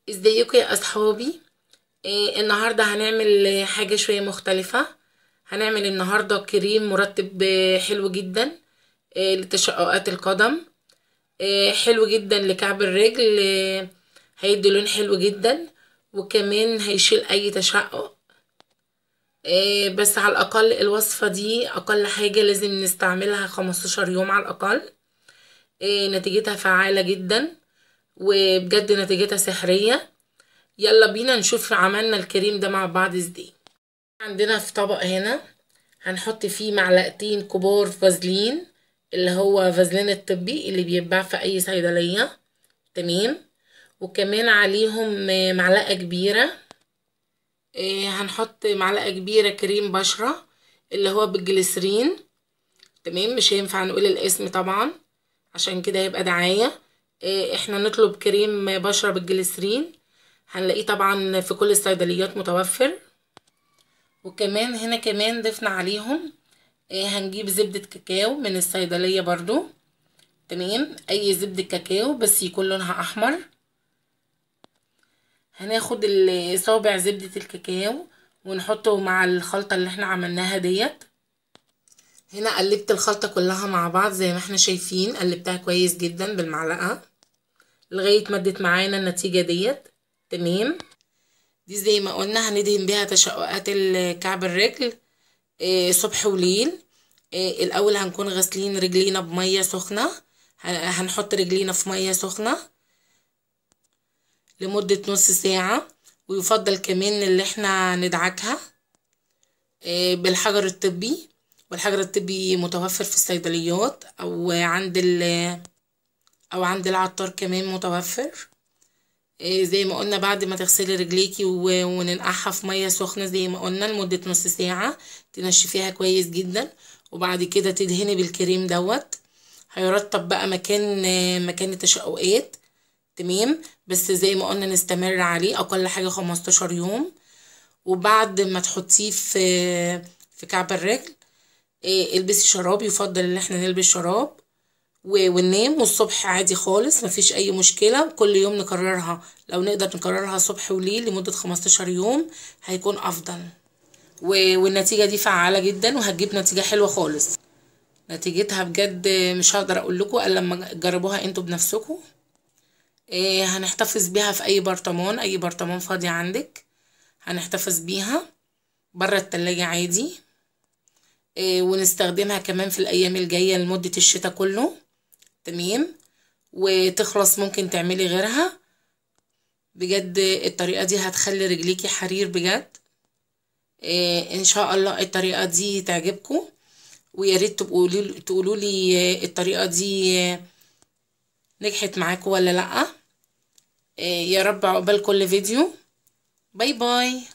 ازيكم يا اصحابي؟ النهارده هنعمل حاجة شوية مختلفة. هنعمل النهارده كريم مرطب حلو جدا لتشققات القدم، حلو جدا لكعب الرجل، هيدي لون حلو جدا وكمان هيشيل اي تشقق. بس على الاقل الوصفة دي اقل حاجة لازم نستعملها 15 يوم على الاقل. نتيجتها فعاله جدا وبجد نتيجتها سحرية. يلا بينا نشوف عملنا الكريم ده مع بعض ازاي. عندنا في طبق هنا هنحط فيه معلقتين كبار فازلين، اللي هو فازلين الطبي اللي بيتباع في اي صيدلية، تمام. وكمان عليهم معلقة كبيرة، هنحط معلقة كبيرة كريم بشرة اللي هو بالجليسرين، تمام. مش هينفع نقول الاسم طبعا عشان كده هيبقى دعاية. احنا نطلب كريم بشرة بالجليسرين، هنلاقيه طبعا في كل الصيدليات متوفر. وكمان هنا كمان ضفنا عليهم، هنجيب زبدة كاكاو من الصيدلية برضو، تمام. اي زبدة كاكاو بس يكون لونها احمر. هناخد صابع زبدة الكاكاو ونحطه مع الخلطة اللي احنا عملناها ديت. هنا قلبت الخلطة كلها مع بعض زي ما احنا شايفين، قلبتها كويس جدا بالمعلقة لغاية ما ادت معانا النتيجة ديت، تمام. دي زي ما قلنا هندهن بيها تشققات كعب الرجل صبح وليل. الاول هنكون غاسلين رجلينا بمية سخنة، هنحط رجلينا في مية سخنة لمدة نص ساعة، ويفضل كمان اللي احنا ندعكها بالحجر الطبي. والحجر الطبي متوفر في الصيدليات او عند العطار كمان متوفر. زي ما قلنا بعد ما تغسلي رجليكي وننقعها في مية سخنة زي ما قلنا لمدة نص ساعة، تنشفيها كويس جدا، وبعد كده تدهني بالكريم دوت. هيرطب بقى مكان التشققات، تمام. بس زي ما قلنا نستمر عليه اقل حاجة 15 يوم. وبعد ما تحطيه في كعب الرجل البسي شراب، يفضل ان احنا نلبس شراب وننام، والصبح عادي خالص مفيش اي مشكلة. كل يوم نكررها، لو نقدر نكررها صبح وليل لمدة 15 يوم هيكون افضل. والنتيجة دي فعالة جدا وهتجيب نتيجة حلوة خالص. نتيجتها بجد مش هقدر اقول لكم الا لما تجربوها انتوا بنفسكم. هنحتفظ بيها في اي برطمان، اي برطمان فاضي عندك هنحتفظ بيها بره التلاجة عادي. ونستخدمها كمان في الايام الجاية لمدة الشتاء كله، تمام. وتخلص ممكن تعملي غيرها. بجد الطريقة دي هتخلي رجليكي حرير بجد. ان شاء الله الطريقة دي تعجبكم، ويا ريت تقولوا لي الطريقة دي نجحت معاكم ولا لا. يا رب عقبال كل فيديو. bye bye.